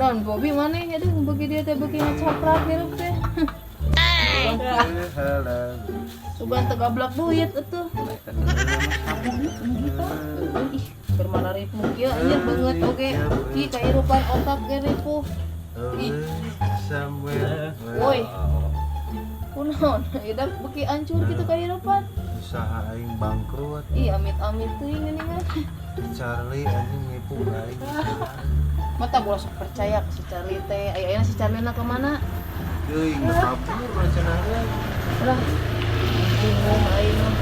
Kunaon, Bobby, maneh aduh bagi dia teh beuki ngacaprak hirup teh. Sugan teu gablak duit atuh. Ih, keur mana ripuh kieu anjir, beungeut oge. Ki kahirupan otak ge ripuh. Ih. Somewhere. Woi. Kunaon? Ieu beuki hancur kitu kahirupan. Usaha aing bangkrut. Ih, amit-amit teuing geuningan. Charlie anjing nipu aing. Mata gua sok percaya ke si Charlie teh. Aya aya si Charlie na kemana? Teuing kabur cenah. Lah, bingung aing mah.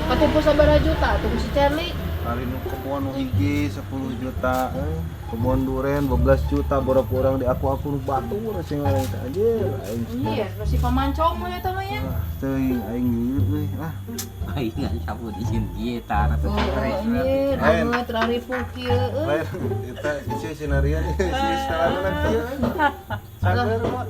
Katipu sabaraha juta tuh ku si Charlie? Kali nu kebon nu hiji 10 juta, eh. Kebon duren 12 juta borok urang di aku-aku nu batur sing orang teh anjir aing. Iya, si pamancong mah eta mah nya. Ah, teuing aing geuleuh euy ah. Aing ngan cabut izin gitar atau Oh, anjir, Lain. banget raripuh kieu euy. Lain eta isi sinarian si setelahna kieu. Sager mah.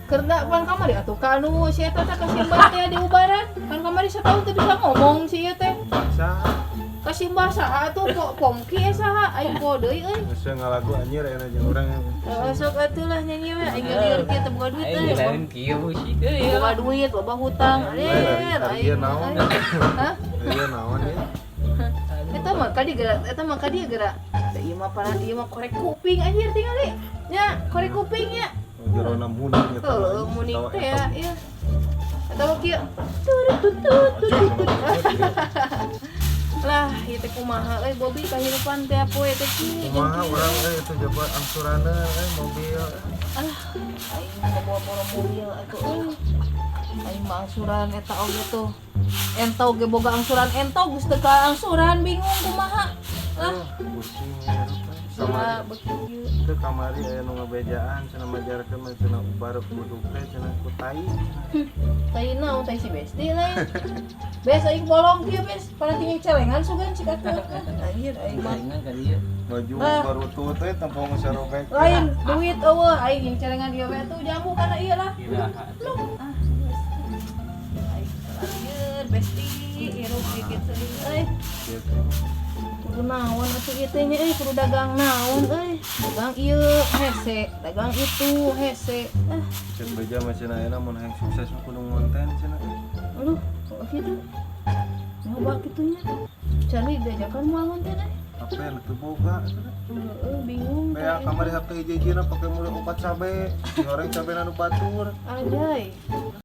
Kerda pan kamari atuh ka anu si eta teh ka Simbah teh di ubaran. Pan kamari satahun teu bisa ngomong si ieu teh. Saha? Ka Simbah saha atuh kok Pongki eh saha aing poho deui euy. Geus ngalagu anjir enak jeung urang. Heeh, sok atuh lah nyanyi we aing lieur kieu teu boga duit Aing euy. lain kieu musik euy. Boga duit, loba hutang. Anjir, Ari aing. Naon? Hah? Iya naon ya? Eta mah kadi gerak, eta mah kadi gerak. Da ieu mah parah, ieu mah korek kuping anjir tingali. Nya, korek kuping nya. Jerona muning eta. Heuh, muning teh ya, ieu. Eta mah kieu. Turut tut tut tut tut. Lah, ieu teh kumaha euy Bobby kahirupan teh poe teh ki. Kumaha urang euy itu coba angsuranna euy mobil. Alah, aing bawa mobil atuh euy. Aing mah angsuran eta oge tuh. Ento ge boga angsuran ento geus teu ka angsuran, bingung kumaha. Lah, Pusing hirup euy. sama Kamari beuki ieu. Teu kamari aya nu ngabejaan cenah majarkeun mah cenah ubar buduk teh cenah ku tai. Tai naon, tai si Besti lain. Bes, aing bolong kieu, Bes. Pada tinggi celengan sugan cik atuh. Anjir aing mah. Saingan ka dieu. Baju Ah. baru tuh teh tempo sarobek. Lain duit eueuh aing jeung celengan ieu we tuh jambu kana ieu lah. Iraha. Ah, geus. Aing anjir Besti hirup dikit teuing euy. Gitu. Kudu naon atuh ieu teh nya euy, kudu dagang naon euy. Dagang ieu hese, dagang itu hese. Ah, Cek beja mah cenah ayeuna mun hayang sukses mah kudu ngonten cenah. Aduh, kok gitu? Nyoba kitunya. Cari diajakan moal ngonten euy. Apa yang teu boga atuh teh. Heeh, bingung. Kayak kamari HP hiji-hijina pake mulai opat cabe, digoreng cabe nu batur. Anjay.